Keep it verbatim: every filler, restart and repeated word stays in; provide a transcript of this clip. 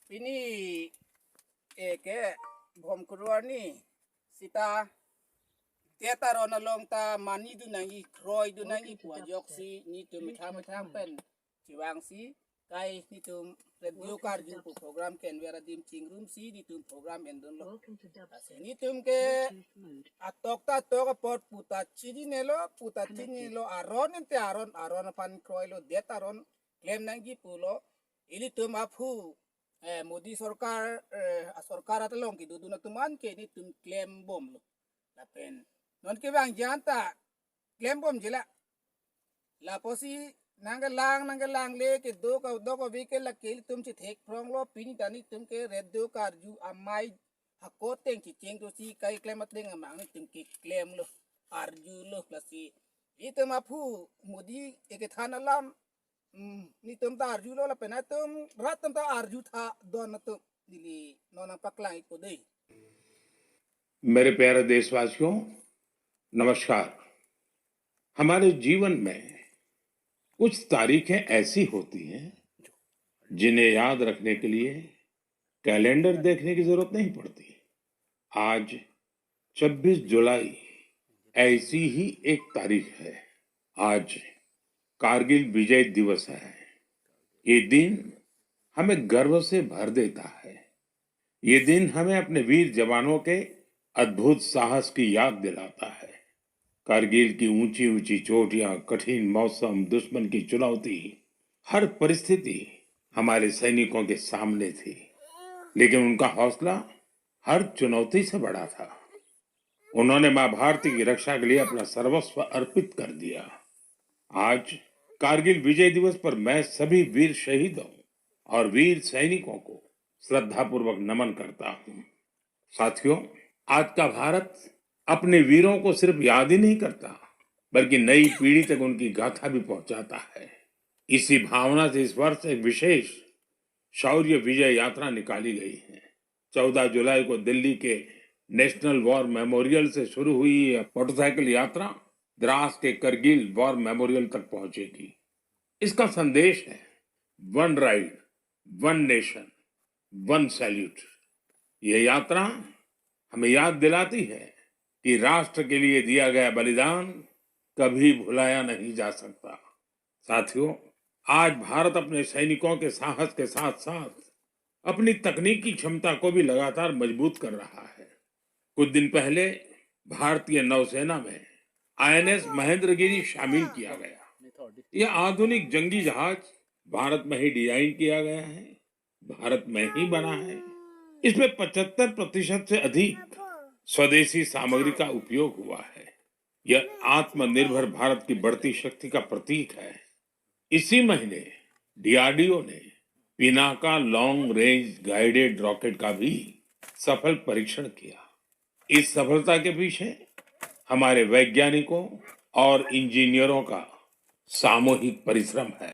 Pini eke bom kurwar ni sita det aron along ta mani dun nangji, kroi dun nangji pu ajoksi nitum methang methang pen chevangsi kai nitum radio karju pu program ke-enver adim chingrumsi nitum program endunlo. Lasi nitum ke atok ta atok apot puta chinilo, puta chinilo, aron ente aron, aron aphan kroilo, det aron klem nangji pulo. Ilitum aphu eh, Modi sorkar, eh, asorkar atalong kedodun atum an ke nitum klembomlo. Lapen non kevangji an ta klembomjila. Lapusi nangkelang nangkelangle kedo ka dok ave ke lake ilitum chethek pronglo, pini ta nitum ke radio karju amai hako ateng checheng tosi kai klem ateng amang nitum ke klemlo, arjulo. Lasi itum aphu Modi ekethan alam, mm, nitum ta arjulo lapen atum rat atum ta arju tha don atum neli non nangpaklang-ikpo dei. मेरे प्यारे देशवासियों, नमस्कार। हमारे जीवन में कुछ तारीखें ऐसी होती हैं, जिन्हें याद रखने के लिए कैलेंडर देखने की जरूरत नहीं पड़ती। आज छब्बीस जुलाई ऐसी ही एक तारीख है। आज कारगिल विजय दिवस है। ये दिन हमें गर्व से भर देता है। ये दिन हमें अपने वीर जवानों के अद्भुत साहस की याद दिलाता है। कारगिल की ऊंची ऊंची चोटियां, कठिन मौसम, दुश्मन की चुनौती, हर परिस्थिति हमारे सैनिकों के सामने थी, लेकिन उनका हौसला हर चुनौती से बड़ा था। उन्होंने माँ भारती की रक्षा के लिए अपना सर्वस्व अर्पित कर दिया। आज कारगिल विजय दिवस पर मैं सभी वीर शहीदों और वीर सैनिकों को श्रद्धापूर्वक नमन करता हूँ। साथियों, आज का भारत अपने वीरों को सिर्फ याद ही नहीं करता, बल्कि नई पीढ़ी तक उनकी गाथा भी पहुंचाता है। इसी भावना से इस वर्ष एक विशेष शौर्य विजय यात्रा निकाली गई है। चौदह जुलाई को दिल्ली के नेशनल वॉर मेमोरियल से शुरू हुई यह मोटरसाइकिल यात्रा द्रास के करगिल वॉर मेमोरियल तक पहुंचेगी। इसका संदेश है one ride, one nation, one salute. यह यात्रा हमें याद दिलाती है कि राष्ट्र के लिए दिया गया बलिदान कभी भुलाया नहीं जा सकता। साथियों, आज भारत अपने सैनिकों के साहस के साथ साथ अपनी तकनीकी क्षमता को भी लगातार मजबूत कर रहा है। कुछ दिन पहले भारतीय नौसेना में आईएनएस महेंद्रगिरी शामिल किया गया। यह आधुनिक जंगी जहाज भारत में ही डिजाइन किया गया है, भारत में ही बना है। इसमें पचहत्तर प्रतिशत से अधिक स्वदेशी सामग्री का उपयोग हुआ है। यह आत्मनिर्भर भारत की बढ़ती शक्ति का प्रतीक है। इसी महीने डीआरडीओ ने Pinaka long range guided rocket का भी सफल परीक्षण किया। इस सफलता के पीछे हमारे वैज्ञानिकों और इंजीनियरों का सामूहिक परिश्रम है।